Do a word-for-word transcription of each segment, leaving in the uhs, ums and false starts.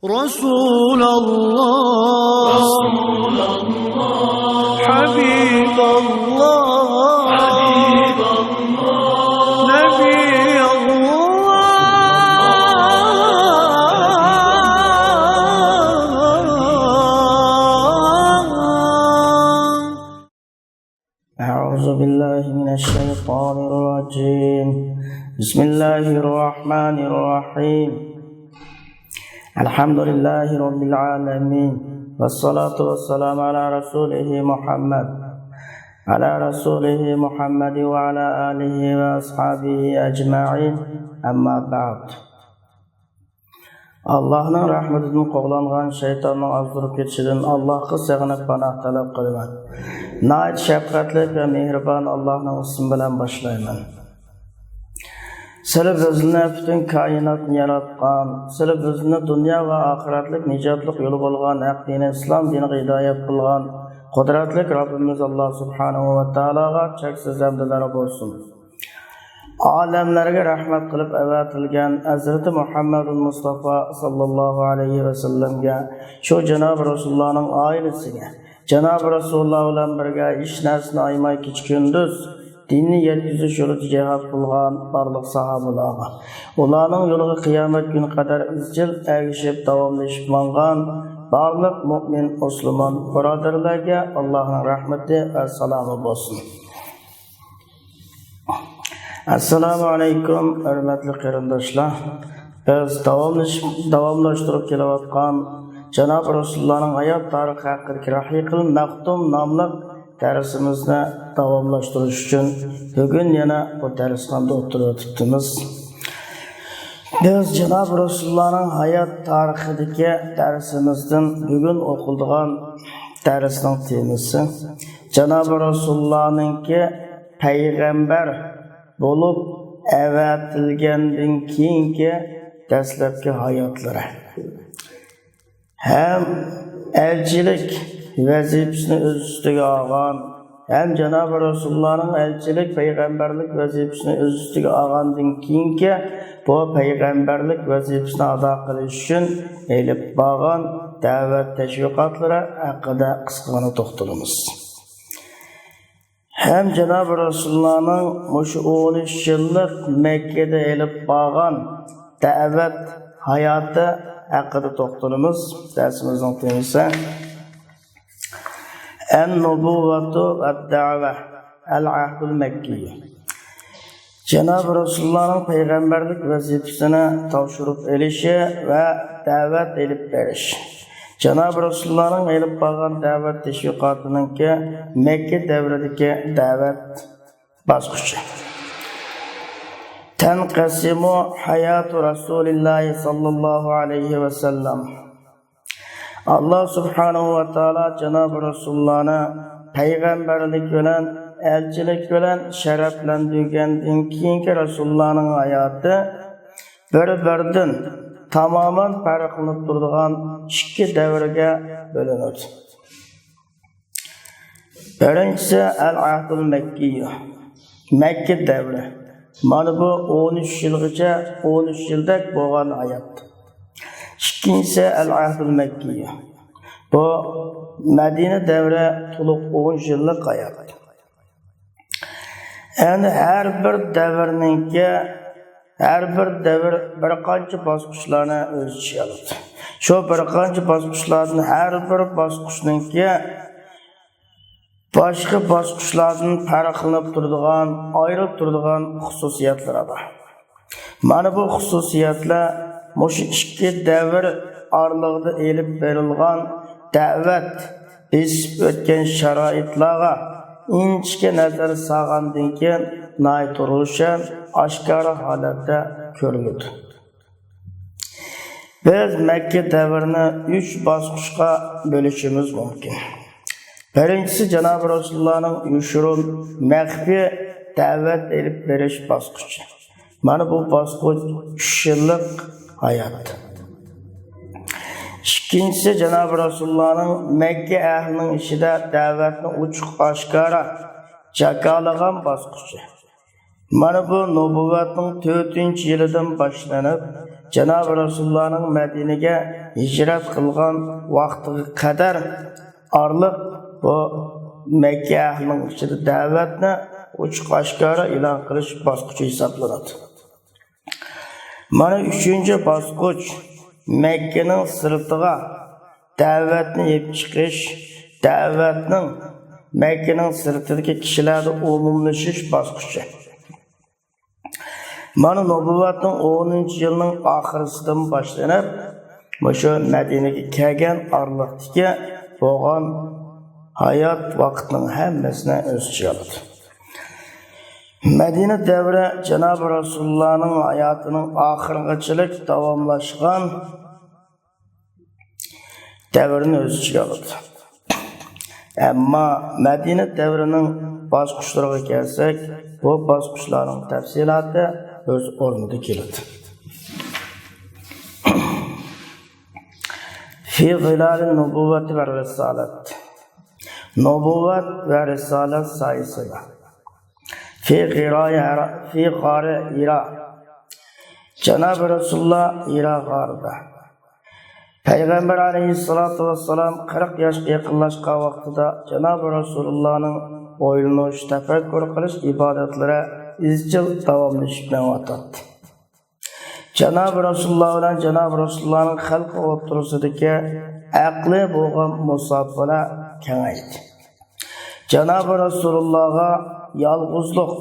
رسول الله، حبيب الله، نبي الله. أعوذ بالله من الشيطان الرجيم. بسم الله الرحمن الرحيم. الحمد لله رب العالمين. والصلاة والسلام على رسوله محمد. على رسوله محمد وعلى آله وأصحابه أجمعين. أما بعد. ئاللاھنىڭ رەھمىتىدىن قوغلانغان، شەيتاننىڭ ئازدۇرۇپ كېتىشىدىن ئاللاھقا سېغىنىپ پاناھ تەلەپ قىلىمەن. ناھايىتى شەپقەتلىك ۋە مېھرىبان ئاللاھنىڭ ئىسمى بىلەن باشلايمەن. سىلى بىزنى پۈتۈن كائىناتنى ياراتقان، سىلى بىزنى دۇنيا ۋە ئاخىرەتلىك نىجاتلىق يولى بولغان ھەق دىنى ئىسلام دىنىغا ھىدايەت قىلغان قۇدرەتلىك رەببىمىز ئاللاھ سۇبھانەھۇ ۋە تائالاغا چەكسىز ھەمدلەر بولسۇن. ئالەملەرگە رەھمەت قىلىپ ئەۋەتىلگەن ھەزرىتى مۇھەممەدۇل مۇستافا ساللاللاھۇ ئەلەيھى ۋەسەللەمگە، شۇ جانابى رەسۇلۇللانىڭ ئائىلىسىگە، جانابى رەسۇلۇللا بىلەن بىرگە ھېچ نەرسىنى ئايىماي كېچە-كۈندۈز دىننى يەتكۈزۈش يولىدا جىھاد قىلغان بارلىق ساھابىلارغا، ئۇلارنىڭ يولىغا قىيامەت كۈنى قەدەر ئىزچىل ئەگىشىپ داۋاملىشىپ ماڭغان بارلىق مۇئمىن مۇسۇلمان بۇرادەرلەرگە ئاللاھنىڭ رەھمىتى ۋە سالامى بولسۇن. ئەسسالامۇ ئەلەيكۇم، ھۆرمەتلىك قېرىنداشلار. بىز داۋاملىشىپ، داۋاملاشتۇرۇپ كېلىۋاتقان جانابى رەسۇلۇللانىڭ ھايات تارىخى ھەققىدىكى رەھىقۇل مەختۇم ناملىق دەرسىمىزنى داۋاملاشتۇرۇش ئۈچۈن بۈگۈن يەنە بۇ دەرسخانىدا ئولتۇرۇۋېتىپتىمىز. بىز جانابى رەسۇلۇللانىڭ ھايات تارىخىدىكى دەرسىمىزدىن بۈگۈن ئوقۇلىدىغان دەرسنىڭ تېمىسى جانابى رەسۇلۇللانىڭكى پەيغەمبەر بولۇپ ئەۋەتىلگەندىن كېيىنكى دەسلەپكى ھاياتلىرى ھەم ئەلچىلىك ۋەزىپىسىنى ئۆز ئۈستىگە ئالغان، ھەم جانابى رەسۇلۇللانىڭ ئەلچىلىك پەيغەمبەرلىك ۋەزىپىسىنى ئۆز ئۈستىگە ئالغاندىن كېيىنكى بۇ پەيغەمبەرلىك ۋەزىپىسىنى ئادا قىلىش ئۈچۈن ئېلىپ بارغان دەۋەت تەشۋىقاتلىرى ھەققىدە قىسقىغىنە توختىلىمىز. ھەم جانابى رەسۇلۇللانىڭ مۇشۇ ئون ئۈچ يىللىق مەككىدە ئېلىپ بارغان دەۋەت ھاياتى ھەققىدە توختىلىمىز. دەرسىمىزنىڭ تېمىسى ئەن-نۇبۇۋۋەتۇ ۋەد-دەۋە، ئەل-ئەھدۇل مەككىي. جانابى رەسۇلۇللانىڭ پەيغەمبەرلىك ۋەزىپىسىنى تاپشۇرۇپ ئېلىشى ۋە دەۋەت ئېلىپ بېرىش. جانابى رەسۇلۇللانىڭ ئېلىپ بارغان دەۋەت تەشۋىقاتىنىڭكى مەككە دەۋرىدىكى دەۋەت باسقۇچى. تەنقەسىمۇ ھاياتۇ رەسۇلىللاھى ساللاللاھۇ ئەلەيھى ۋەسەللەم. ئاللا سۇبھانەھۇ ۋە تائالا جانابى رەسۇلۇللانى پەيغەمبەرلىك بىلەن، ئەلچىلىك بىلەن شەرەپلەندۈرگەندىن كېيىنكى رەسۇلۇللانىڭ ھاياتى بىر-بىرىدىن تامامەن پەرقلىنىپ تۇرىدىغان ئىككى دەۋرگە بۆلۈنىدۇ. بىرىنچىسى ئەل-ئەھدۇل مەككىي، مەككە دەۋرى. مانا بۇ ئون ئۈچ يىلغىچە، ئون ئۈچ يىلدەك بولغان ھايات. ئىككىنچىسى ئەل-ئەھدۇل مەككىي. بۇ مەدىنە دەۋرى، تولۇق ئون يىللىق ھايات. يەنى ھەر بىر دەۋرنىڭكى، ھەر بىر دەۋر بىر قانچە باسقۇچلارنى ئۆز ئىچىگە ئالىدۇ. شۇ بىر قانچە باسقۇچلاردىن ھەر بىر باسقۇچنىڭكى باشقا باسقۇچلاردىن پەرقلىنىپ تۇرىدىغان، ئايرىلىپ تۇرىدىغان خۇسۇسىيەتلىرى بار. مانا بۇ خۇسۇسىيەتلەر مۇشۇ ئىككى دەۋر ئارىلىقىدا ئېلىپ بېرىلغان دەۋەت، بېسىپ ئۆتكەن شارائىتلارغا ئىنچىكە نەزەر سالغاندىن كېيىن ناھايىتى روشەن، ئاشكارا ھالەتتە كۆرۈلىدۇ. بىز مەككە دەۋرىنى ئۈچ باسقۇچقا بۆلۈشىمىز مۇمكىن. بىرىنچىسى جانابى رەسۇلۇللانىڭ يوشۇرۇن، مەخپىي دەۋەت ئېلىپ بېرىش باسقۇچى. مانا بۇ باسقۇچ ئۈچ يىللىق ھايات. ئىككىنچىسى جانابى رەسۇلۇللانىڭ مەككە ئەھلىنىڭ ئىچىدە دەۋەتنى ئوچۇق ئاشكارا جاكارلىغان باسقۇچى. مانا بۇ نۇبۇۋۋەتنىڭ تۆتىنچى يىلىدىن باشلىنىپ، جانابى رەسۇلۇللانىڭ مەدىنىگە ھىجرەت قىلغان ۋاقتىغا قەدەر ئارىلىق بۇ مەككە ئەھلىنىڭ ئىچىدە دەۋەتنى ئوچۇق ئاشكارا ئېلان قىلىش باسقۇچى ھېسابلىنىدۇ. مانا ئۈچىنچى باسقۇچ، مەككىنىڭ سىرتىغا دەۋەتنى ئېلىپ چىقىش، دەۋەتنىڭ مەككىنىڭ سىرتىدىكى كىشىلەردە ئومۇملىشىش باسقۇچى. مانا نۇبۇۋۋەتنىڭ ئونىنچى يىلىنىڭ ئاخىرىسىدىن باشلىنىپ، مۇشۇ مەدىنىگە كەلگەن ئارىلىقتىكى بولغان ھايات ۋاقىتنىڭ ھەممىسىنى ئۆز ئىچىگە ئالىدۇ. مەدىنە دەۋرى جانابى رەسۇلۇللانىڭ ھاياتىنىڭ ئاخىرىغىچىلىك داۋاملاشقان دەۋرنى ئۆز ئىچىگە ئالىدۇ. ئەمما مەدىنە دەۋرىنىڭ باسقۇچلىرىغا كەلسەك، بۇ باسقۇچلارنىڭ تەپسىلاتى ئۆز ئورنىدا كېلىدۇ. في ظلال النبوة والرسالة. نۇبۇۋۋەت ۋە رىسالەت سايىسىدا. في غار، في غار حراء. جانابى رەسۇلۇللا ھىرا غارىدا. پەيغەمبەر ئەلەيھىسسالاتۇ ۋەسسالام قىرىق ياشقا يېقىنلاشقان ۋاقتىدا جانابى رەسۇلۇللانىڭ ئويلىنىش، تەپەككۇر قىلىش ئىبادەتلىرى ئىزچىل داۋاملىشىپ مېڭىۋاتاتتى. جانابى رەسۇلۇللا بىلەن جانابى رەسۇلۇللانىڭ خەلقى ئوتتۇرىسىدىكى ئەقلىي بولغان مۇساپىلە كېڭەيدى. جانابى رەسۇلۇللاغا يالغۇزلۇق،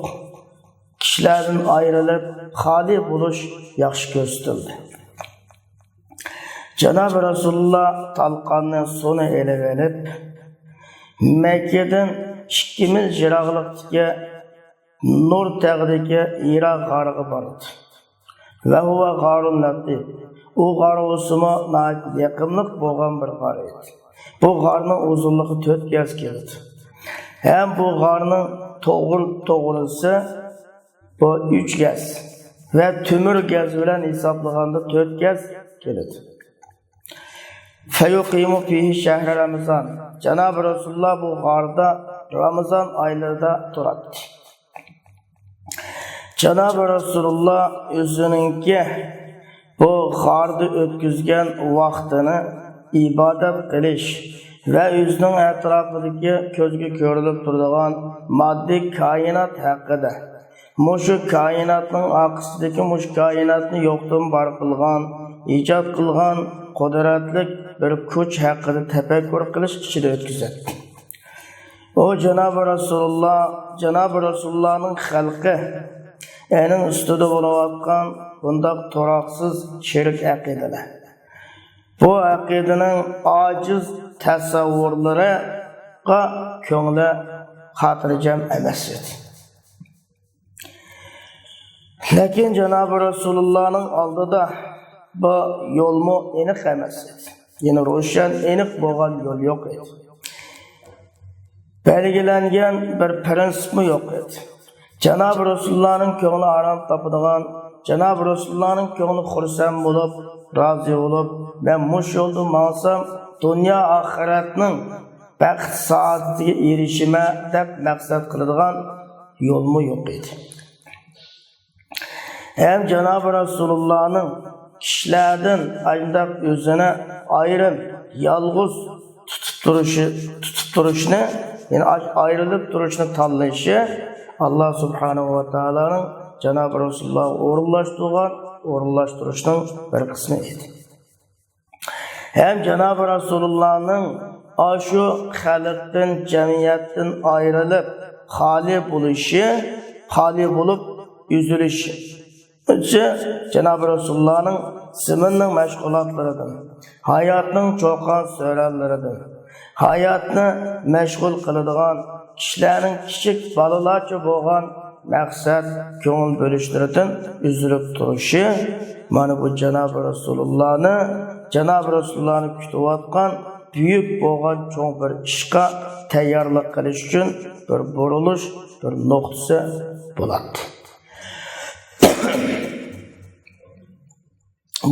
كىشىلەردىن ئايرىلىپ خالىي بولۇش ياخشى كۆرسىتىلدى. جانابى رەسۇلۇللا تالقاننى، سۇنى ئېلىۋېلىپ، مەككىدىن ئىككى مىل يىراقلىقتىكى نۇر تېغىدىكى ھىرا غارىغا بارىدۇ. وهو غار لطيف. ئۇ غار بولسىمۇ ناھايىتى يېقىملىق بولغان بىر غار ئىدى. بۇ غارنىڭ ئۇزۇنلۇقى تۆت گەز كېلىدۇ. ھەم بۇ غارنىڭ توغرا، توغرىسى بۇ ئۈچ گەز ۋە تۆمۈر گەز بىلەن ھېسابلىغاندا تۆت گەز كېلىدۇ. فيقيم فيه شهر رمضان. جانابى رەسۇلۇللا بۇ غاردا رامىزان ئايلىرىدا تۇراتتى. جانابى رەسۇلۇللا ئۆزىنىڭكى بۇ غاردا ئۆتكۈزگەن ۋاقتىنى ئىبادەت قىلىش ۋە ئۆزىنىڭ ئەتراپىدىكى كۆزگە كۆرۈلۈپ تۇرىدىغان ماددىي كائىنات ھەققىدە، مۇشۇ كائىناتنىڭ ئارقىسىدىكى، مۇشۇ كائىناتنى يوقتىن بار قىلغان، ئىجاد قىلغان قۇدرەتلىك بىر كۈچ ھەققىدە تەپەككۇر قىلىش ئىچىدە ئۆتكۈزەتتى. ئۇ جانابى رەسۇلۇللا، جانابى رەسۇلۇللانىڭ خەلقى ئېنىڭ ئۈستىدە بولۇۋاتقان بۇنداق تۇراقسىز شېرىك ئەقىدىلەر، بۇ ئەقىدىنىڭ ئاجىز تەسەۋۋۇرلىرىغا كۆڭلى خاتىرجەم ئەمەس ئىدى. لېكىن جانابى رەسۇلۇللانىڭ ئالدىدا بۇ يولمۇ ئېنىق ئەمەس ئىدى. يەنى روشەن، ئېنىق بولغان يول يوق ئىدى. بەلگىلەنگەن بىر پىرىنسىپمۇ يوق ئىدى. جانابى رەسۇلۇللانىڭ كۆڭلى ئارام تاپىدىغان، جانابى رەسۇلۇللانىڭ كۆڭلى خۇرسەن بولۇپ، رازى بولۇپ، مەن مۇشۇ يولدا ماڭسام، دۇنيا ئاخىرەتنىڭ بەخت سائادىتىگە ئېرىشىمەن دەپ مەقسەت قىلىدىغان يولمۇ يوق ئىدى. ھەم جانابى رەسۇلۇللانىڭ كىشىلەردىن ئاينداق ئۆزىنى ئايرىم، يالغۇز تۇتۇپ تۇرۇشى، تۇتۇپ تۇرۇشنى، يەنى ئاي-، ئايرىلىپ تۇرۇشنى تاللىشى ئاللا سۇبھانەھۇ ۋە تائالانىڭ جانابى رەسۇلۇللاغا ئورۇنلاشتۇرغان ئورۇنلاشتۇرۇشنىڭ بىر قىسمى ئىدى. ھەم جانابى رەسۇلۇللانىڭ ئاشۇ خەلقتىن، جەمئىيەتتىن ئايرىلىپ خالىي بولۇشى، خالىي بولۇپ ئۈزۈلۈشى، جانابى رەسۇلۇللانىڭ زېمىننىڭ مەشغۇلاتلىرىدىن، ھاياتنىڭ چۇقان-سۆرەنلىرىدىن، ھاياتنى مەشغۇل قىلىدىغان، كىشىلەرنىڭ كىچىك بالىلارچە بولغان مەقسەت، كۆڭۈل بۆلۈشلىرىدىن ئۈزۈلۈپ تۇرۇشى، مانا بۇ جانابى رەسۇلۇللانى، جانابى رەسۇلۇللانى كۈتۈۋاتقان بۈيۈك بولغان چوڭ بىر ئىشقا تەييارلىق قىلىش ئۈچۈن بىر بۇرۇلۇش، بىر نۇقتىسى بولاتتى.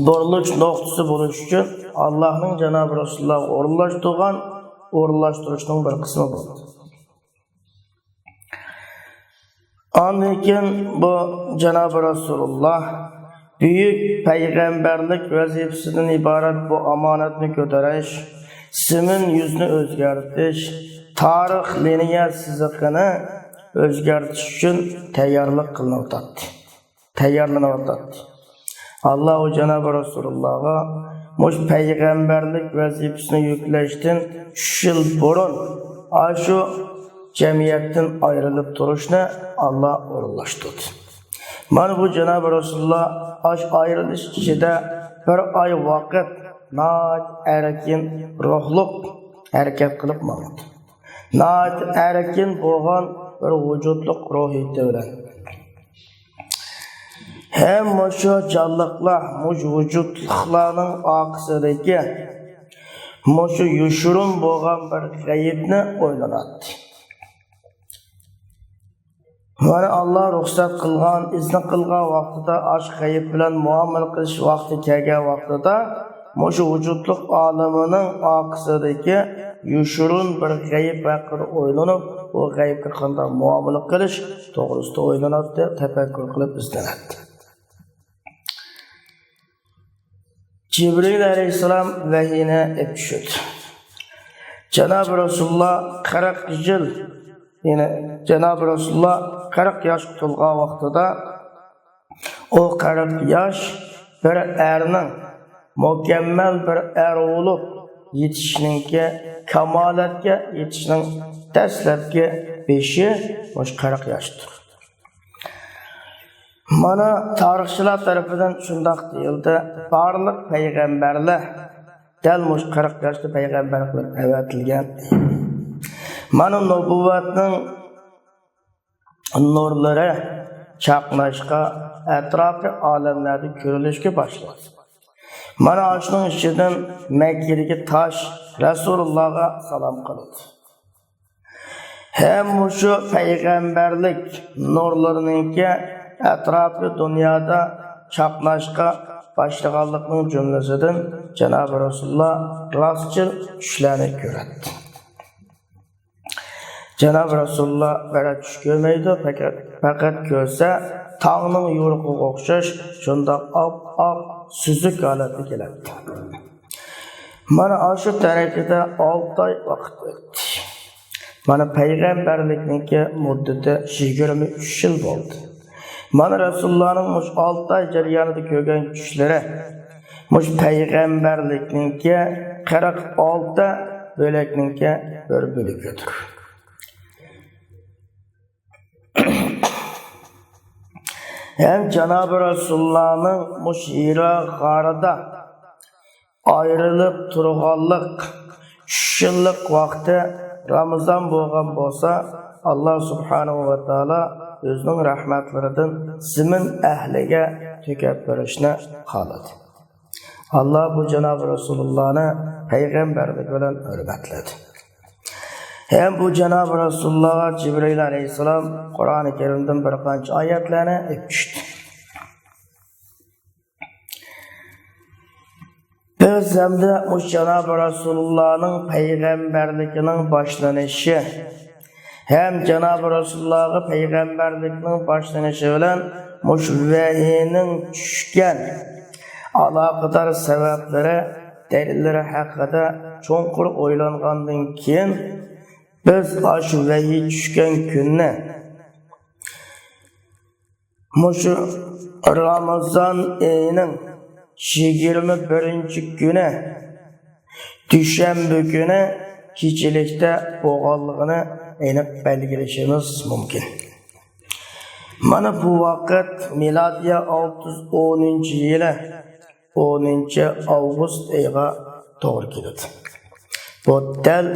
بۇرۇلۇش نۇقتىسى بولۇش ئۈچۈن ئاللانىڭ جانابى رەسۇلۇللاغا ئورۇنلاشتۇرغان ئورۇنلاشتۇرۇشنىڭ بىر قىسمى بولدى. ئاندىن كېيىن بۇ جانابى رەسۇلۇللا بۈيۈك پەيغەمبەرلىك ۋەزىپىسىدىن ئىبارەت بۇ ئامانەتنى كۆتۈرۈش، زېمىن يۈزىنى ئۆزگەرتىش، تارىخ لىنىيە سىزىقىنى ئۆزگەرتىش ئۈچۈن تەييارلىق قىلىنىۋاتاتتى. تەييارلىنىۋاتاتتى. ئاللاھۇ جانابى رەسۇلۇللاغا مۇشۇ پەيغەمبەرلىك ۋەزىپىسىنى يۈكلەشتىن ئۈچ يىل بۇرۇن ئاشۇ جەمئىيەتتىن ئايرىلىپ تۇرۇشنى ئاللا ئورۇنلاشتۇردى. مانا بۇ جانابى رەسۇلۇللا ئاشۇ ئايرىلىش ئىچىدە بىر ئاي ۋاقىت ناھايىتى ئەركىن روھلۇق ھەرىكەت قىلىپ ماڭدى. ناھايىتى ئەركىن بولغان بىر ۋۇجۇدلۇق روھىيىتى بىلەن. ھەم مۇشۇ جانلىقلار، مۇشۇ ۋۇجۇدلۇقلارنىڭ ئارقىسىدىكى مۇشۇ يوشۇرۇن بولغان بىر غەيىبنى ئويلىناتتى. مانا ئاللا رۇخسەت قىلغان، ئىزنى قىلغان ۋاقتىدا ئاشۇ غەيىب بىلەن مۇئامىلە قىلىش ۋاقتى كەلگەن ۋاقتىدا مۇشۇ ۋۇجۇدلۇق ئالىمىنىڭ ئارقىسىدىكى يوشۇرۇن بىر غەيىب ھەققىدە ئويلىنىپ، ئۇ غەيىبكە قانداق مۇئامىلە قىلىش توغرىسىدا ئويلىناتتى، تەپەككۇر قىلىپ ئىزدىنەتتى. جىبرىئىل ئەلەيھىسسالام ۋەھىينى ئېلىپ چۈشىدۇ. جانابى رەسۇلۇللا قىرىق يىل، يەنى جانابى رەسۇلۇللا قىرىق ياشقا تولغان ۋاقتىدا، ئۇ قىرىق ياش بىر ئەرنىڭ مۇكەممەل بىر ئەر بولۇپ يېتىشنىڭكى، كامالەتكە يېتىشنىڭ دەسلەپكى بېشى مۇشۇ قىرىق ياشتۇر. مانا تارىخچىلار تەرىپىدىن شۇنداق دېيىلدى، بارلىق پەيغەمبەرلەر دەل مۇشۇ قىرىق ياشتا پەيغەمبەر قىلىپ ئەۋەتىلگەن. مانا نۇبۇۋۋەتنىڭ نۇرلىرى چاقناشقا، ئەتراپى ئالەملەردە كۆرۈلۈشكە باشلىدى. مانا ئاشۇنىڭ ئىچىدىن مەككىدىكى تاش رەسۇلۇللاغا سالام قىلدى. ھەم مۇشۇ پەيغەمبەرلىك نۇرلىرىنىڭكى ئەتراپى دۇنيادا چاقناشقا باشلىغانلىقىنىڭ جۈملىسىدىن جانابى رەسۇلۇللا راستچىل چۈشلەرنى كۆرەتتى. جانابى رەسۇلۇللا بىرەر چۈش كۆرمەيدۇ، پەقەت، پەقەت كۆرسە تاڭنىڭ يورۇقىغا ئوخشاش شۇنداق ئاپئاق سۈزۈك ھالەتتە كېلەتتى. مانا ئاشۇ تەرىقىدە ئالتە ئاي ۋاقىت ئۆتتى. مانا پەيغەمبەرلىكنىڭكى مۇددىتى يىگىرمە ئۈچ يىل بولدى. مانا رەسۇلۇللانىڭ مۇشۇ ئالتە ئاي جەريانىدا كۆرگەن چۈشلىرى مۇشۇ پەيغەمبەرلىكنىڭكى قىرىق ئالتە بۆلەكنىڭكى بىر بۆلىكىدۇر. ھەم جانابى رەسۇلۇللانىڭ مۇشۇ ھىرا غارىدا ئايرىلىپ تۇرغانلىق ئۈچ يىللىق ۋاقتى رامىزان بولغان بولسا، ئاللا سۇبھانەھۇ ۋە تائالا ئۆزىنىڭ رەھمەتلىرىدىن زېمىن ئەھلىگە تۆكۈپ بېرىشنى خالىدى. ئاللا بۇ جانابى رەسۇلۇللانى پەيغەمبەرلىك بىلەن ھۆرمەتلىدى. ھەم بۇ جانابى رەسۇلۇللاغا جىبرىئىل ئەلەيھىسسالام قۇرئانى كەرىمدىن بىر قانچە ئايەتلەرنى ئېلىپ چۈشتى. بىز ھەمدە مۇشۇ جانابى رەسۇلۇللانىڭ پەيغەمبەرلىكىنىڭ باشلىنىشى ھەم جانابى رەسۇلۇللاغا پەيغەمبەرلىكنىڭ باشلىنىشى بىلەن مۇشۇ ۋەھىينىڭ چۈشكەن ئالاقىدار سەۋەبلىرى، دەلىللىرى ھەققىدە چوڭقۇر ئويلانغاندىن كېيىن، بىز ئاشۇ ۋەھىي چۈشكەن كۈننى مۇشۇ رامىزان ئېيىنىڭ يىگىرمە بىرىنچى كۈنى، دۈشەنبە كۈنى كېچىلىكتە بولغانلىقىنى ئېنىق بەلگىلىشىمىز مۇمكىن. مانا بۇ ۋاقىت مىلادىيە ئالتە يۈز ئونىنچى يىلى ئونىنچى ئاۋغۇست ئېيىغا توغرا كېلىدۇ. بۇ دەل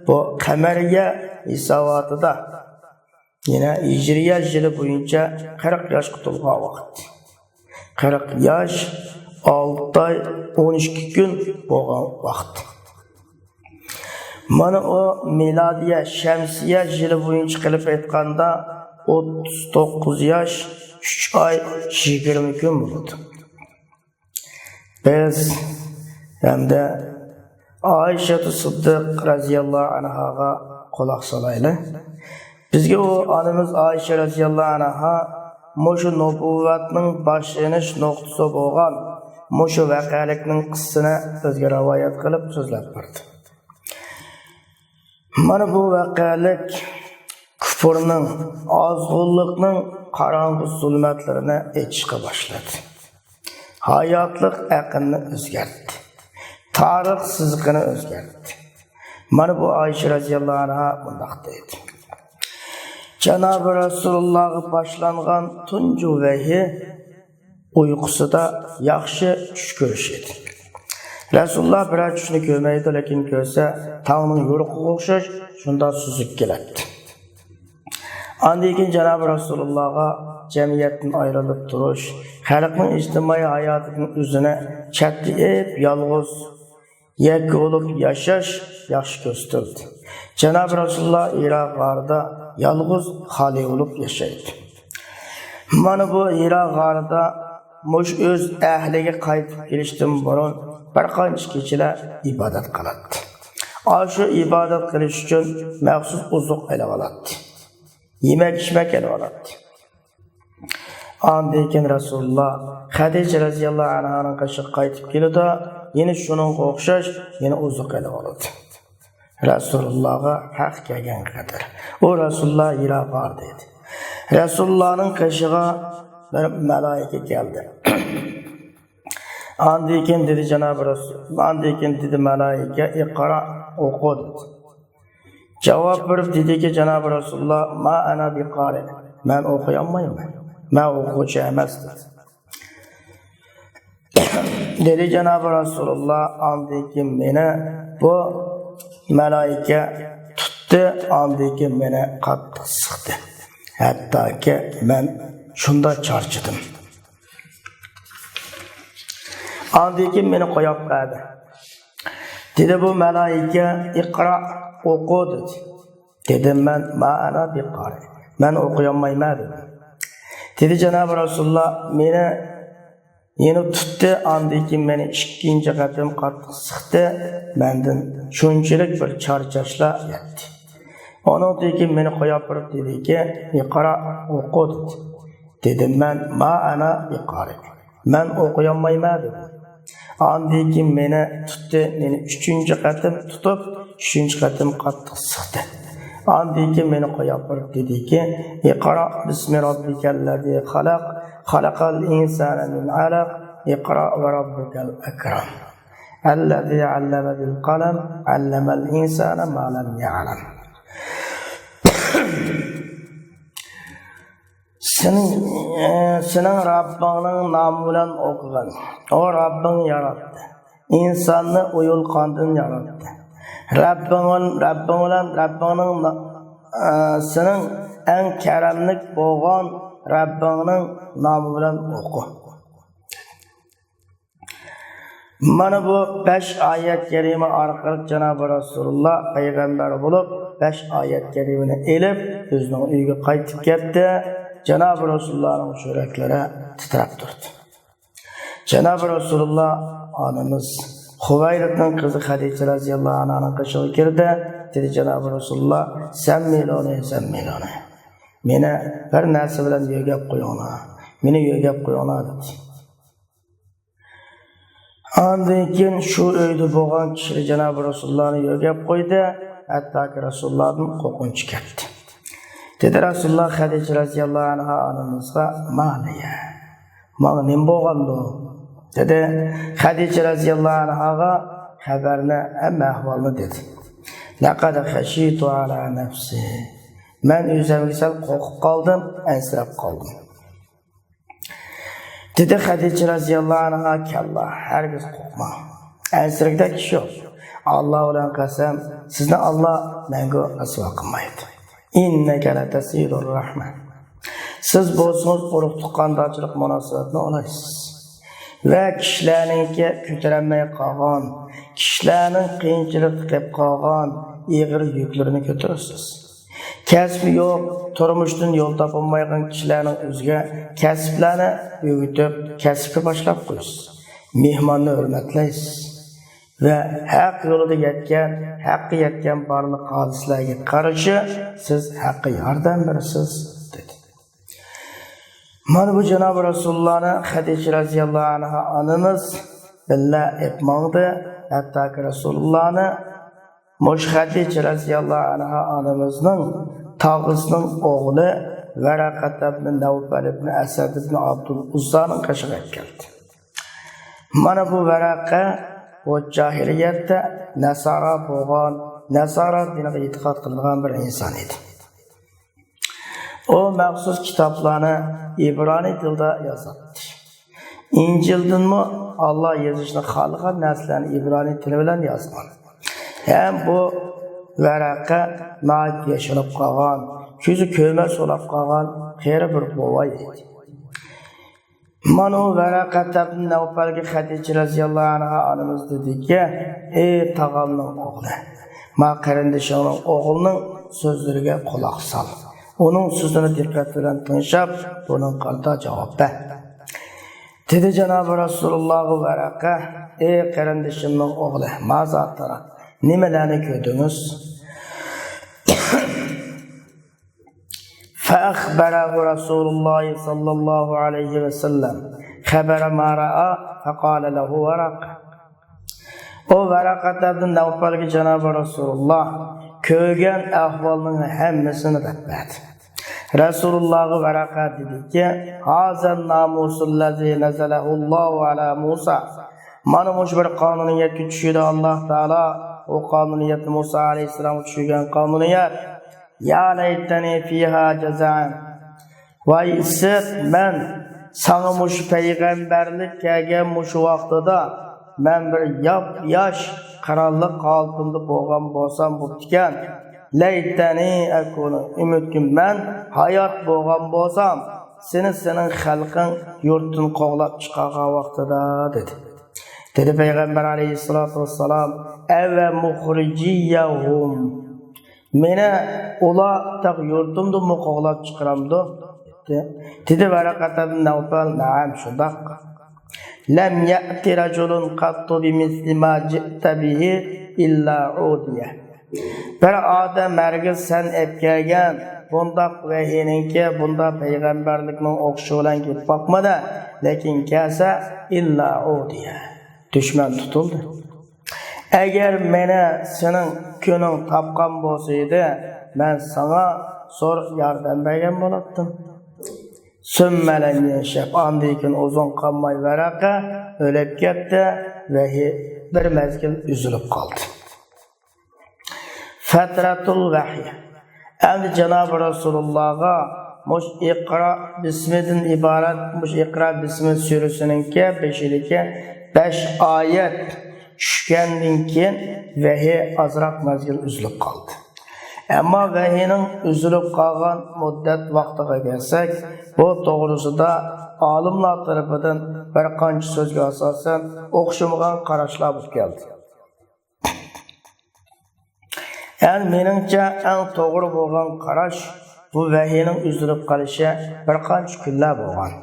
بۇ قەمەرىيە ھېساباتىدا يەنە ھىجرىيە يىلى بويىچە قىرىق ياشقا تولغان ۋاقىت. قىرىق ياش، ئالتە ئاي، ئون ئىككى كۈن بولغان ۋاقىت. مانا ئۇ مىلادىيە شەمسىيە يىلى بويىچە قىلىپ ئېيتقاندا، ئوتتۇز توققۇز ياش، ئۈچ ئاي، يىگىرمە كۈن بولىدۇ. بىز ھەمدە ئائىشەتۇ سىددىق رەزىياللاھۇ ئەنھاغا قۇلاق سالايلى. بىزگە ئۇ ئانىمىز ئائىشە رەزىياللاھۇ ئەنھا مۇشۇ نۇبۇۋۋەتنىڭ باشلىنىش نۇقتىسى بولغان مۇشۇ ۋەقەلىكنىڭ قىسسىسىنى بىزگە رىۋايەت قىلىپ سۆزلەپ بەردى. مانا بۇ ۋەقەلىك كۇپۇرنىڭ، ئازغۇنلۇقنىڭ قاراڭغۇ زۇلمەتلىرىنى ئېچىشقا باشلىدى. ھاياتلىق ئېقىمنى ئۆزگەرتتى. تارىخ سىزىقىنى ئۆزگەرتتى. مانا بۇ ئائىشە رەزىياللاھۇ ئەنھا مۇنداق دەيدۇ: جانابى رەسۇلۇللاغا باشلانغان تۇنجى ۋەھىي ئۇيقۇسىدا ياخشى چۈش كۆرۈش ئىدى. رەسۇلۇللا بىرەر چۈشنى كۆرمەيدۇ، لېكىن كۆرسە تاڭنىڭ يورۇقىغا ئوخشاش شۇنداق سۈزۈك كېلەتتى. ئاندىن كېيىن جانابى رەسۇلۇللاغا جەمئىيەتتىن ئايرىلىپ تۇرۇش، خەلقنىڭ ئىجتىمائىي ھاياتىدىن ئۆزىنى چەتكە ئېلىپ، يالغۇز، يەككە بولۇپ ياشاش ياخشى كۆرسىتىلدى. جانابى رەسۇلۇللا ھىرا غارىدا يالغۇز خالىي بولۇپ ياشايدۇ. مانا بۇ ھىرا غارىدا مۇشۇ ئۆز ئەھلىگە قايتىپ كېلىشتىن بۇرۇن بىر قانچە كېچىلەر ئىبادەت قىلاتتى. ئاشۇ ئىبادەت قىلىش ئۈچۈن مەخسۇس ئوزۇق ئېلىۋالاتتى. يېمەك-ئىچمەك ئېلىۋالاتتى. ئاندىن كېيىن رەسۇلۇللا خەدىچە رەزىياللاھۇ ئەنھانىڭ قېشىغا قايتىپ كېلىدۇ، يەنە شۇنىڭغا ئوخشاش يەنە ئوزۇق ئېلىۋالىدۇ. رەسۇلۇللاغا ھەق كەلگەن قەدەر. ئۇ رەسۇلۇللا ھىرا غارىدا ئىدى. رەسۇلۇللانىڭ قېشىغا بىر مەلائىكە كەلدى. ئاندىن كېيىن دېدى جانابى رەسۇل، ئاندىن كېيىن دېدى مەلائىكە، «ئىقرا، ئوقۇ» دېدى. جاۋاب بېرىپ دېدىكى جانابى رەسۇلۇللا، «ما ئەنا بىقارىئ، مەن ئوقۇيالمايمەن، مەن ئوقۇغۇچى ئەمەس» دېدى. دېدى جانابى رەسۇلۇللا، ئاندىن كېيىن مېنى بۇ مەلائىكە تۇتتى، ئاندىن كېيىن مېنى قاتتىق سىقتى. ھەتتاكى مەن شۇنداق چارچىدىم. ئاندىن كېيىن مېنى قويۇپ قويدى. دېدى بۇ مەلائىكە، «ئىقرا، ئوقۇ» دېدى. دېدىم مەن، «ما ئەنا بىقارىئ، مەن ئوقۇيالمايمەن» دېدىم. دېدى جانابى رەسۇلۇللا، مېنى يەنە تۇتتى، ئاندىن كېيىن مېنى ئىككىنچى قېتىم قاتتىق سىقتى، مەندىن شۇنچىلىك بىر چارچاشلا يەتتى. ئۇنىڭدىن كېيىن مېنى قويۇپ بېرىپ دېدىكى، «ئىقرا، ئوقۇ» دېدى. دېدىم مەن، «ما ئەنا بىقارىئ، مەن ئوقۇيالمايمەن» دېدىم. ئاندىن كېيىن مېنى تۇتتى، مېنى ئۈچىنچى قېتىم تۇتۇپ، ئۈچىنچى قېتىم قاتتىق سىقتى. ئاندىن كېيىن مېنى قويۇپ بېرىپ دېدىكى، «ئىقرا بىسمى رەببىكەللەزى خەلەق، خەلەقەل ئىنسانە مىن ئەلەق، ئىقرا ۋە رەببۇكەل ئەكرەم. ئەللەزى ئەللەمە بىل قەلەم، ئەللەمەل ئىنسانە ما لەم يەئلەم.» سېنىڭ، ئە، سېنىڭ رەببىڭنىڭ نامى بىلەن ئوقۇغىن. ئۇ رەببىڭ ياراتتى. ئىنساننى ئۇيۇل قاندىن ياراتتى. رەببىڭ، رەببىڭ بىلەن، رەببىڭنىڭ نا-، ئە، سېنىڭ ئەڭ كەرەملىك بولغان رەببىڭنىڭ نامى بىلەن ئوقۇ. مانا بۇ بەش ئايەت كەرىمە ئارقىلىق جانابى رەسۇلۇللا پەيغەمبەر بولۇپ، بەش ئايەت كەرىمىنى ئېلىپ، ئۆزىنىڭ ئۆيىگە قايتىپ كەتتى. جانابى رەسۇلۇللانىڭ يۈرەكلىرى تىترەپ تۇردى. جانابى رەسۇلۇللا ئانىمىز خۇۋەيلىدنىڭ قىزى خەدىچە رەزىياللاھۇ ئەنھانىڭ قېشىغا كىردى. دېدى، جانابى رەسۇلۇللا، «سەممىلۇنى، سەممىلۇنى. مېنى بىر نەرسە بىلەن يۆگەپ قويۇڭلار. مېنى يۆگەپ قويۇڭلار» دېدى. ئاندىن كېيىن شۇ ئۆيدە بولغان كىشىلەر جانابى رەسۇلۇللانى يۆگەپ قويدى، ھەتتاكى رەسۇلۇللادىن قورقۇنچى كەتتى. دېدى رەسۇلۇللا خەدىچە رەزىياللاھۇ ئەنھا ئانىمىزغا، «ما لىيە؟ ماڭا نېمە بولغاندۇ؟» دېدى. خەدىچە رەزىياللاھۇ ئەنھاغا خەۋەرنى، ھەممە ئەھۋالنى دېدى. «لەقەد خەشىتۇ ئەلا نەفسى. مەن ئۆزۈمگە سەل قورقۇپ قالدىم، ئەنسىرەپ قالدىم.» دېدى خەدىچە رەزىياللاھۇ ئەنھا، «كەللا، ھەرگىز قورقماڭ. ئەنسىرىگۈدەك ئىش يوق. ئاللا بىلەن قەسەم، سىزنى ئاللا مەڭگۈ رەسۋا قىلمايدۇ. ئىننەكە لەتەسىلۇر رەھمە. سىز بولسىڭىز ئۇرۇق-تۇغقاندارچىلىق مۇناسىۋەتنى ئۇلايسىز. ۋە كىشىلەرنىڭكى كۆتۈرەلمەي قالغان، كىشىلەرنىڭ قىيىنچىلىقتا قېلىپ قالغان ئېغىر يۈكلىرىنى كۆتۈرىسىز. كەسپى يوق، تۇرمۇشتىن يول تاپالمايدىغان كىشىلەرنىڭ ئۆزىگە كەسىپلەرنى ئۆگىتىپ، كەسىپكە باشلاپ قويىسىز. مېھماننى ھۆرمەتلەيسىز. ۋە ھەق يولىدا يەتكەن، ھەققە يەتكەن بارلىق ھادىسىلەرگە قارشى سىز ھەققە ياردەم بېرىسىز» دېدى. مانا بۇ جانابى رەسۇلۇللانى خەدىچە رەزىياللاھۇ ئەنھا ئانىمىز بىللە ئېلىپ ماڭدى. ھەتتاكى رەسۇلۇللانى مۇشۇ خەدىچە رەزىياللاھۇ ئەنھا ئانىمىزنىڭ تاغىسىنىڭ ئوغلى ۋەرەقەت ئىبن نەۋپەل ئىبن ئەسەد ئىبن ئابدۇل ئۇززانىڭ قېشىغا ئەكەلدى. مانا بۇ ۋەرەقە ئۇ جاھىلىيەتتە نەسارا بولغان، نەسارا دىنىغا ئېتىقاد قىلىدىغان بىر ئىنسان ئىدى. ئۇ مەخسۇس كىتابلارنى ئىبرانىي تىلدا يازاتتى. ئىنجىلدىنمۇ ئاللا يېزىشنى خالىغان نەرسىلەرنى ئىبرانىي تىلى بىلەن يازغان. ھەم بۇ ۋەرەقە ناھايىتى ياشىنىپ قالغان، كۆزى كۆرمەس بولاپ قالغان قېرى بىر بوۋاي ئىدى. مانا ئۇ ۋەرەقەت ئىبن نەۋپەلگە خەدىچە رەزىياللاھۇ ئەنھا ئانىمىز دېدىكى، ئى تاغامنىڭ ئوغلى، ما قېرىندىشىڭنىڭ ئوغلىنىڭ سۆزلىرىگە قۇلاق سال. ئۇنىڭ سۆزىنى دىققەت بىلەن تىڭشاپ، بۇنىڭغا قارىتا جاۋاب بەر. دېدى جانابى رەسۇلۇللاغا ۋەرەقە، ئى قېرىندىشىمنىڭ ئوغلى، ما زاتىرا، نېمىلەرنى كۆردىڭىز؟ فأخبره رسول الله صلى الله عليه وسلم خبر ما رأى فقال له ورقة. ئۇ ۋەرەقەت ئىبن نەۋپەلگە جانابى رەسۇلۇللا كۆرگەن ئەھۋالنىڭ ھەممىسىنى دەپ بەردى. رەسۇلۇللاغا ۋەرەقە دېدىكى، هذا الناموس الذي نزله الله على موسى. مانا مۇشۇ بىر قانۇنىيەتكە چۈشۈردى ئاللا تائالا. ئۇ قانۇنىيەتنى مۇسا ئەلەيھىسسالامغا چۈشۈرگەن قانۇنىيەت. يا ليتني فيها جذعا. ۋاي ئىسىت، مەن ساڭا مۇشۇ پەيغەمبەرلىك كەلگەن مۇشۇ ۋاقتىدا مەن بىر ياپياش قىرانلىق ھالىتىمدە بولغان بولسام بوپتىكەن. ليتني أكون، ئۈمىدكى مەن ھايات بولغان بولسام، سېنى سېنىڭ خەلقىڭ يۇرتتىن قوغلاپ چىقارغان ۋاقتىدا، دېدى. دېدى پەيغەمبەر ئەلەيھىسسالاتۇ ۋەسسالام، أو مخرجيهم. مېنى ئۇلار تاق يۇرتۇمدىنمۇ قوغلاپ چىقىرامدۇ؟ دېدى. دېدى ۋەرەقەت ئىبن نەۋپەل، نەئەم، شۇنداق. لم يأت رجل قط بمثل ما جئت به إلا عودي. بىر ئادەم ھەرگىز سەن ئەپ كەلگەن بۇنداق ۋەھىينىڭكى، بۇنداق پەيغەمبەرلىكنىڭ ئوخشىشى بىلەن كېلىپ باقمىدى، لېكىن كەلسە، إلا عودي. دۈشمەن تۇتۇلدى. ئەگەر مېنى سېنىڭ كۈنۈڭ تاپقان بولسا ئىدى، مەن ساڭا زور ياردەم بەرگەن بولاتتىم. ثم لم ينشب. ئاندىن كېيىن ئۇزۇن قالماي ۋەرەقە ئۆلۈپ كەتتى. ۋەھىي بىر مەزگىل ئۈزۈلۈپ قالدى. فترة الوحي. ئەمدى جانابى رەسۇلۇللاغا مۇشۇ ئىقرا بىسمىدىن ئىبارەت، مۇشۇ ئىقرا بىسمى سۈرىسىنىڭكى بېشىدىكى بەش ئايەت چۈشكەندىن كېيىن ۋەھىي ئازراق مەزگىل ئۈزۈلۈپ قالدى. ئەمما ۋەھىينىڭ ئۈزۈلۈپ قالغان مۇددەت ۋاقتىغا كەلسەك، بۇ توغرىسىدا ئالىملار تەرىپىدىن بىر قانچە سۆزگە ئاساسەن ئوخشىمىغان قاراشلار بولۇپ كەلدى. يەنى مېنىڭچە ئەڭ توغرا بولغان قاراش، بۇ ۋەھىينىڭ ئۈزۈلۈپ قېلىشى بىر قانچە كۈنلەر بولغان.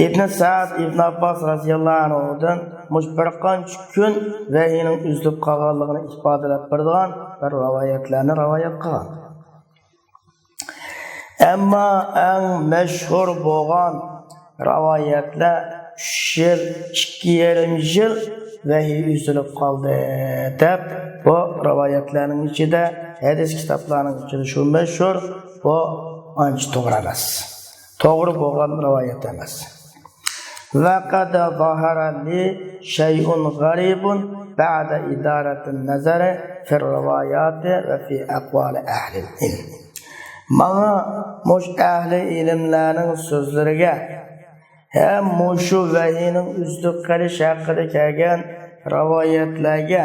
ئىبن سەئد ئىبن ئابباس رەزىياللاھۇ ئەنھۇدىن مۇشۇ بىر قانچە كۈن ۋەھىينىڭ ئۈزۈلۈپ قالغانلىقىنى ئىپادىلەپ بېرىدىغان بىر رىۋايەتلەرنى رىۋايەت قىلغان. ئەمما ئەڭ مەشھۇر بولغان رىۋايەتلەر ئۈچ يىل، ئىككى يېرىم يىل ۋەھىي ئۈزۈلۈپ قالدى دەپ، بۇ رىۋايەتلەرنىڭ ئىچىدە، ھەدىس كىتابلارنىڭ ئىچىدە شۇ مەشھۇر، بۇ ئانچە توغرا ئەمەس. توغرا بولغان رىۋايەت ئەمەس. وقد ظهر لي شيء غريب بعد إدارة النظر في الروايات وفي أقوال أهل العلم. ماڭا مۇشۇ ئەھلى ئىلىملەرنىڭ سۆزلىرىگە ھەم مۇشۇ ۋەھىينىڭ ئۈزۈلۈپ قېلىش ھەققىدە كەلگەن رىۋايەتلەرگە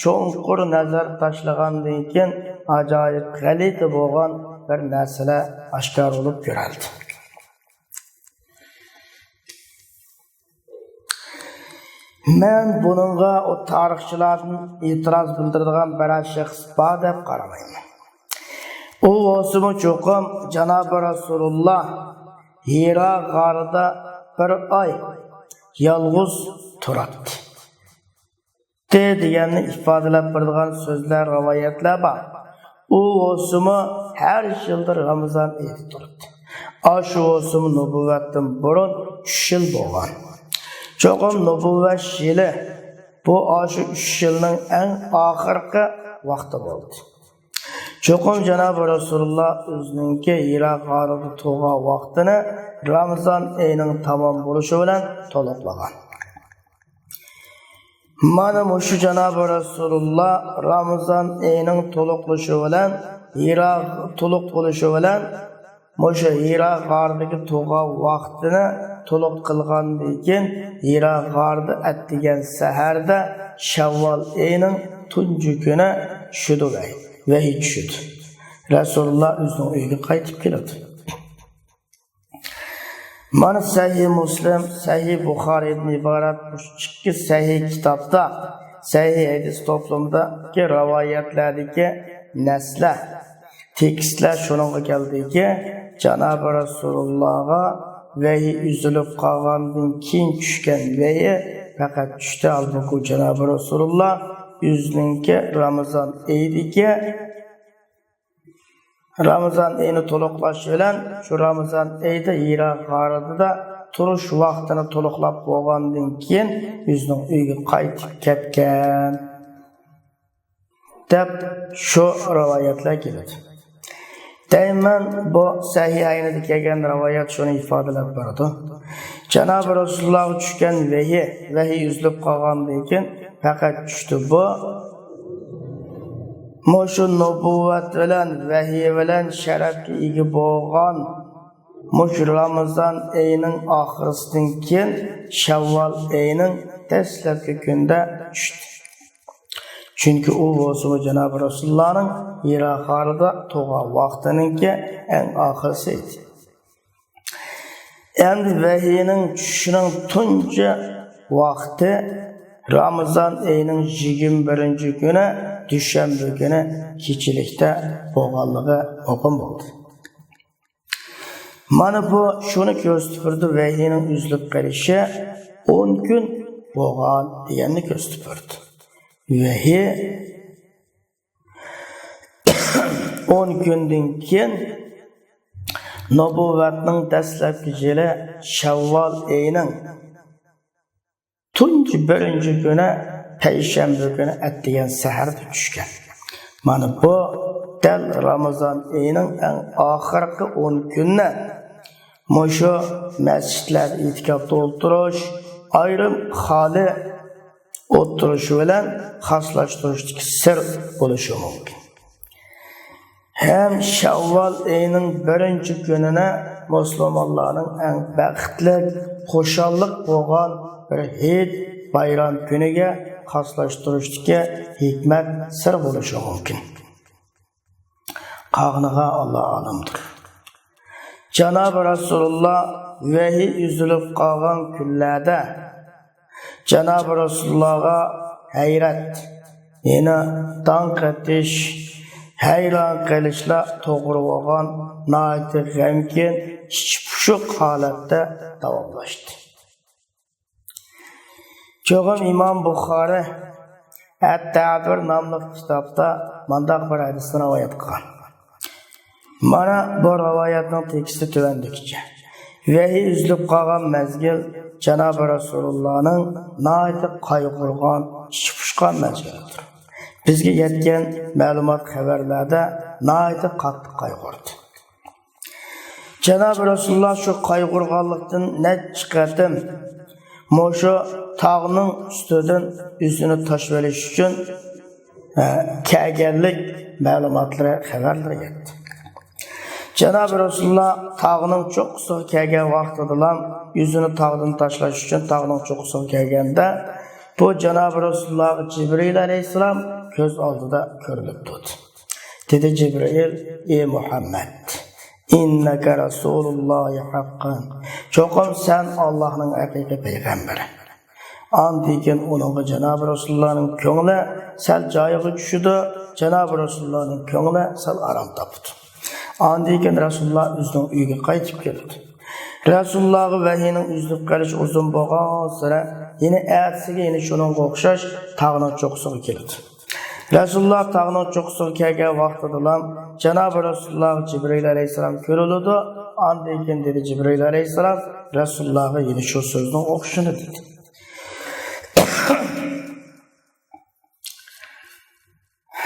چوڭقۇر نەزەر تاشلىغاندىن كېيىن، ئاجايىپ غەلىتە بولغان بىر نەرسىلەر ئاشكارا بولۇپ كۆرۈلدى. مەن بۇنىڭغا ئۇ تارىخچىلاردىن ئېتىراز بىلدۈرىدىغان بىرەر شەخس بار دەپ قارىمايمەن. ئۇ بولسىمۇ چوقۇم جانابى رەسۇلۇللا ھىرا غارىدا بىر ئاي يالغۇز تۇراتتى دېگەننى ئىپادىلەپ بېرىدىغان سۆزلەر، رىۋايەتلەر بار. ئۇ بولسىمۇ ھەر يىلدا رامىزان ئېيىدا تۇراتتى. ئاشۇ بولسىمۇ نۇبۇۋۋەتتىن بۇرۇن ئۈچ يىل بولغان. چوقۇم نۇبۇۋۋەت يىلى بۇ ئاشۇ ئۈچ يىلنىڭ ئەڭ ئاخىرقى ۋاقتى بولدى. چوقۇم جانابى رەسۇلۇللا ئۆزىنىڭكى ھىرا غارىدا تۇرغان ۋاقتىنى رامىزان ئېيىنىڭ تامام بولۇشى بىلەن تولۇقلىغان. مانا مۇشۇ جانابى رەسۇلۇللا رامىزان ئېيىنىڭ تولۇقلىشى بىلەن، ھىرا تولۇق بولۇشى بىلەن، مۇشۇ ھىرا غارىدىكى تۇرغان ۋاقتىنى تولۇق قىلغاندىن كېيىن، ھىرا غارىدا ئەتىگەن سەھەردە شەۋۋال ئېيىنىڭ تۇنجى كۈنى چۈشىدۇ، ۋەھىي، ۋەھىي چۈشىدۇ. رەسۇلۇللا ئۆزىنىڭ ئۆيىگە قايتىپ كېلىدۇ. مانا سەھىھ مۇسلىم، سەھىھ بۇخارىدىن ئىبارەت مۇشۇ ئىككى سەھىھ كىتابتا، سەھىھ ھەدىس توپلىمىدىكى رىۋايەتلەردىكى نەسلەر، تېكىستلەر شۇنىڭغا كەلدىكى، جانابى رەسۇلۇللاغا ۋەھىي ئۈزۈلۈپ قالغاندىن كېيىن چۈشكەن ۋەھىي پەقەت چۈشتى. ھالبۇكى، جانابى رەسۇلۇللا ئۆزىنىڭكى رامىزان ئېيىدىكى رامىزان ئېيىنى تولۇقلاش بىلەن، شۇ رامىزان ئېيىدا ھىرا غارىدا تۇرۇش ۋاقتىنى تولۇقلاپ بولغاندىن كېيىن ئۆزىنىڭ ئۆيىگە قايتىپ كەتكەن، دەپ شۇ رىۋايەتلەر كېلىدۇ. دەيمەن، بۇ سەھىھەينىدە كەلگەن رىۋايەت شۇنى ئىپادىلەپ بېرىدۇ. جانابى رەسۇلۇللاغا چۈشكەن ۋەھىي، ۋەھىي ئۈزۈلۈپ قالغاندىن كېيىن پەقەت چۈشتى بۇ. مۇشۇ نۇبۇۋۋەت بىلەن، ۋەھىي بىلەن شەرەپكە ئىگە بولغان مۇشۇ رامىزان ئېيىنىڭ ئاخىرىسىدىن كېيىن شەۋۋال ئېيىنىڭ دەسلەپكى كۈنىدە چۈشتى. چۈنكى ئۇ بولسىمۇ جانابى رەسۇلۇللانىڭ ھىرا غارىدا تۇرغان ۋاقتىنىڭكى ئەڭ ئاخىرىسى ئىدى. ئەمدى ۋەھىينىڭ چۈشۈشىنىڭ تۇنجى ۋاقتى رامىزان ئېيىنىڭ يىگىرمە بىرىنچى كۈنى، دۈشەنبە كۈنى كېچىلىكتە بولغانلىقى مۇقىم بولدى. مانا بۇ شۇنى كۆرسىتىپ بېرىدۇ، ۋەھىينىڭ ئۈزۈلۈپ قېلىشى ئون كۈن بولغان دېگەننى كۆرسىتىپ بېرىدۇ. ۋەھىي ئون كۈندىن كېيىن نۇبۇۋۋەتنىڭ دەسلەپكى يىلى شەۋۋال ئېيىنىڭ تۇنجى بىرىنچى كۈنى، پەيشەنبە كۈنى ئەتىگەن سەھەردە چۈشكەن. مانا بۇ دەل رامىزان ئېيىنىڭ ئەڭ ئاخىرقى ئون كۈنى مۇشۇ مەسچىتلەردە ئېتىكاپتا ئولتۇرۇش، ئايرىم خالىي ئولتۇرۇشى بىلەن خاسلاشتۇرۇشتىكى سىر بولۇشى مۇمكىن. ھەم شەۋۋال ئېيىنىڭ بىرىنچى كۈنىنى مۇسۇلمانلارنىڭ ئەڭ بەختلىك، خۇشاللىق بولغان بىر ھېيت، بايرام كۈنىگە خاسلاشتۇرۇشتىكى ھېكمەت سىر بولۇشى مۇمكىن. قالغىنىغا ئاللا ئالىمدۇر. جانابى رەسۇلۇللا ۋەھىي ئۈزۈلۈپ قالغان كۈنلەردە جانابى رەسۇلۇللاغا ھەيرەت، يەنە داڭ قېتىش، ھەيران قېلىشلا توغرا بولغان ناھايىتى غەمكىن، ئىچى پۇشۇق ھالەتتە داۋاملاشتى. چوقۇم ئىمام بۇخارى ئەت-تەبىر ناملىق كىتابتا مۇنداق بىر ھەدىسنى رىۋايەت قىلغان. مانا بۇ رىۋايەتنىڭ تېكىستى تۆۋەندىكىچە. ۋەھىي ئۈزۈلۈپ قالغان مەزگىل جانابى رەسۇلۇللانىڭ ناھايىتى قايغۇرغان، ئىچى پۇشقان مەزگىلىدۇر. بىزگە يەتكەن مەلۇمات، خەۋەرلەردە ناھايىتى قاتتىق قايغۇردى. جانابى رەسۇلۇللا شۇ قايغۇرغانلىقتىن نەچچە قېتىم مۇشۇ تاغنىڭ ئۈستىدىن ئۆزىنى تاشلىۋېلىش ئۈچۈن، ئە، كەلگەنلىك مەلۇماتلىرى، خەۋەرلىرى يەتتى. جانابى رەسۇلۇللا تاغنىڭ چوققىسىغا كەلگەن ۋاقتىدىلا، ئۆزىنى تاغدىن تاشلاش ئۈچۈن تاغنىڭ چوققىسىغا كەلگەندە، بۇ جانابى رەسۇلۇللاغا جىبرىئىل ئەلەيھىسسالام كۆز ئالدىدا كۆرۈنۈپ تۇردى. دېدى جىبرىئىل: «ئى مۇھەممەد، ئىننەكە رەسۇلۇللاھى ھەققەن. چوقۇم سەن ئاللاھنىڭ ھەقىقىي پەيغەمبىرى.» ئاندىن كېيىن ئۇنىڭغا جانابى رەسۇلۇللانىڭ كۆڭلى سەل جايىغا چۈشىدۇ، جانابى رەسۇلۇللانىڭ كۆڭلى سەل ئارام تاپىدۇ. ئاندىن كېيىن رەسۇلۇللا ئۆزىنىڭ ئۆيىگە قايتىپ كېلىدۇ. رەسۇلۇللاغا ۋەھىينىڭ ئۈزۈلۈپ قېلىشى ئۇزۇن بولغانسېرى، يەنە ئەتىسىگە يەنە شۇنىڭغا ئوخشاش تاغنىڭ چوققىسىغا كېلىدۇ. رەسۇلۇللا تاغنىڭ چوققىسىغا كەلگەن ۋاقتىدىلا جانابى رەسۇلۇللاغا جىبرىئىل ئەلەيھىسسالام كۆرۈنىدۇ. ئاندىن كېيىن دېدى جىبرىئىل ئەلەيھىسسالام، رەسۇلۇللاغا يەنە شۇ سۆزنىڭ ئوخشىشىنى دېدى.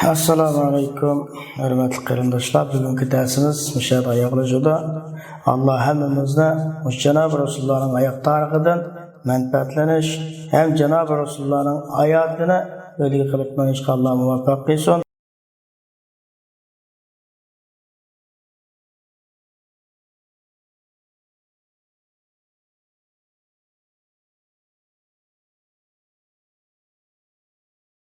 ئەسسالامۇ ئەلەيكۇم، ھۆرمەتلىك قېرىنداشلار، بۈگۈنكى دەرسىمىز مۇشۇ يەردە ئاياغلىشىدۇ. ئاللا ھەممىمىزنى مۇشۇ جانابى رەسۇلۇللانىڭ ھايات تارىخىدىن مەنپەئەتلىنىش ھەم جانابى رەسۇلۇللانىڭ ھاياتىنى ئۈلگە قىلىپ مېڭىشقا ئاللا مۇۋەپپەق قىلسۇن.